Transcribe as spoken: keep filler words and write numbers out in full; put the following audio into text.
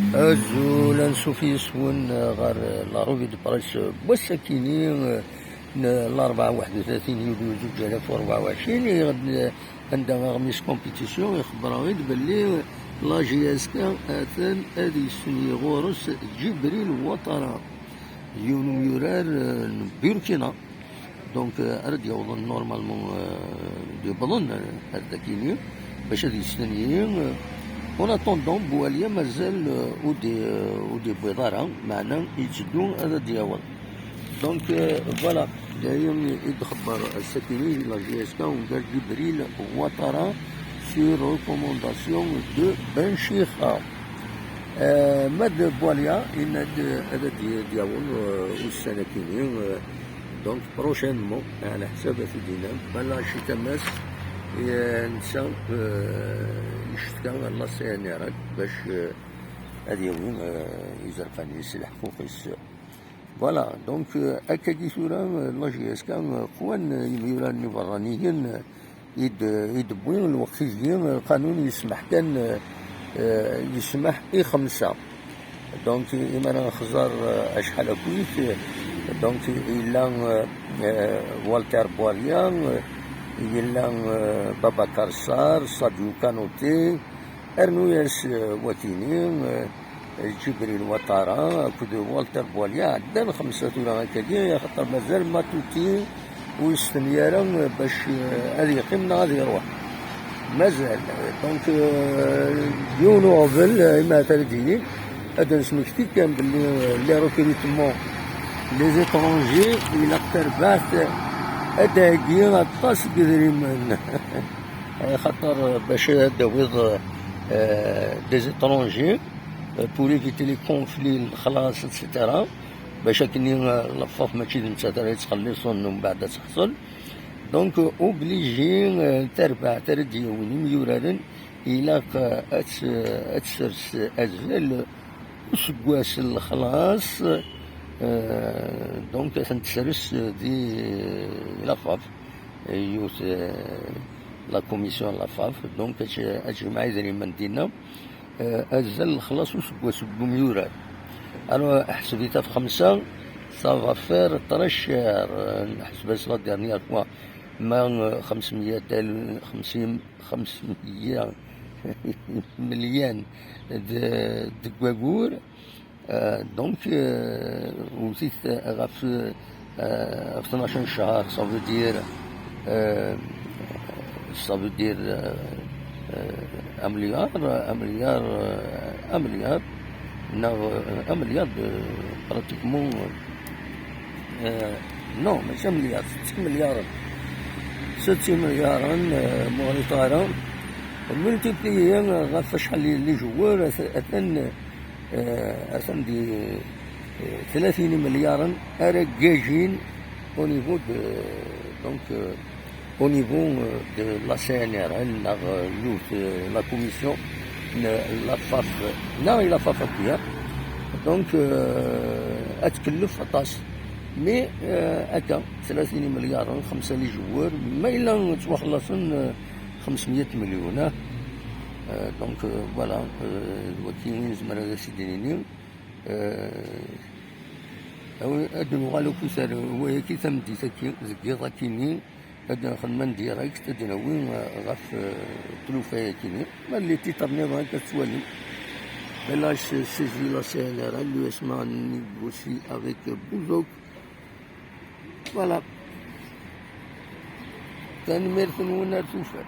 Azul, ansuf yes-wen ɣer la revue de presse n wass-akini n Larebɛa waḥed u tlatin yulyu zuǧ alaf u rebɛa u ɛecrin, i ɣ-d-, anda aɣmis compétition ixebber-aɣ-id belli la J S K atan ad yestenyi ɣur-s Djibril Ouattara, yiwen umyurar n Burkina. Donc, euh, ara d-yawḍen normalement, euh, d-yewwḍen, euh, ar dakini, bac ad yestenyi, euh, en attendant, Boualia mazal, euh, ur d-, euh, ur d-yewwiḍ ara, meɛna yetteddu ad d-yaweḍ. Donc, euh, voilà, d ayen i d-xebber ass-akini la J S K ugar Djibril Ouattara sur recommandation de Ben Chikha. Euh, ma d Boualia, yenna-d ad d-yaweḍ, euh, ussan-akini, euh, donc prochainement, ɛla ḥsab ad t-id-inan. Bala cita-mas, eh, netta, eh, yeccetka ɣer la C N R L bac, eh, ad yawi, eh, izerfan-is, leḥquq-is. Voilà, donc, eh, akkagi tura, eh, la J S K, eh, qwan, eh, yimyuran iberraniyen, eh, i d-, i d-wwi lweqt-agi, lqanun yesmeḥ kan, eh, eh, yesmeḥ i xemsa. Donc, imi ara nxeẓẓer, eh, acḥal akkit, eh, donc, yella, eh, eh, Walter Boualia, eh, yella, eh, Babacar Sarr, Sadio Kanouté, rnu-yas, eh, wakini, eh, Djibril Ouattara akked Walter Boualia, ɛeddan xemsa tura akkagi, axaṭer mazal Matuidi ur yestenyi ara bac, eh, ad yeqqim neɣ ad iruḥ. Mazal. Donc, eh, yiwen uɣbel, eh, imi ara d-yini, ad d-nesmekti kan belli, eh, les recrutements, les étrangers, ilaq tarbaɛt ad d-heggi aṭas n yedrimen. Xaṭer bac ad d-tawiḍ, eh, des étrangers, eh, pour éviter les conflits, lexlaṣ, et cetera. Bac akken, eh, la FAF mačči d nettat ara yettxelliṣen umbeɛd ad teḥṣel. Donc, obligé, eh, tarbaɛt ara d-yawin imyuraren, ilaq, eh, ad t-, ad tsers azal useggas n lexlaṣ, eh, donc ad ten-tsers di la FAF, yiwet, eh, la commission la FAF, donc ad t-, ad tjemɛ idrimen dinna, eh, azal lexlaṣ useggas n umyurar. Alors, ḥseb-it ɣef xemsa, ça va faire très cher. Nḥesb-as la dernière fois, ma, eh, xemsemya, xemsin, xemsemya melyan d-, deg wagur. Euh, donc, euh, wwtet ɣef, euh, ɣef tnac n ccher, ça veut dire, euh, ça veut dire, euh, euh, un milliard, un milliard, euh, un milliard, neɣ, euh, un milliard de, pratiquement, euh, non, mačči un milliard, sept milliards, sept milliards, euh, ma ur ɣliṭeɣ ara, multiplié ɣef acḥal les joueurs, atan, euh, atan di, euh, tlatin imelyaren ara gagin au niveau de, donc, euh, au niveau, euh, de la C N R L, neɣ, euh, yiwet, euh, la commission n la FAF, neɣ i la FAF akk-ya. Donc, euh, ad tkellef aṭas. Mais, euh, akka, tlatin imelyaren, xemsa les joueurs, ma yella ttwaxlaṣen, euh, xemsemya melyun, ah. Euh, donc, euh, voilà, euh, d wagi i nezmer ad as-id-nini. Euh, awi-, ad nuɣal akk ar wayagi tameddit-agi, deg yiḍ akini, ad nxedmen direct, ad nawi, euh, ɣef, euh, tlufa-yakini. Ma les titres nniḍen akka tettwalim. Bella saisit la C N R L, l'U S M A négocie avec Bouzok. Voilà. Tanemmirt-nwen ar tufat.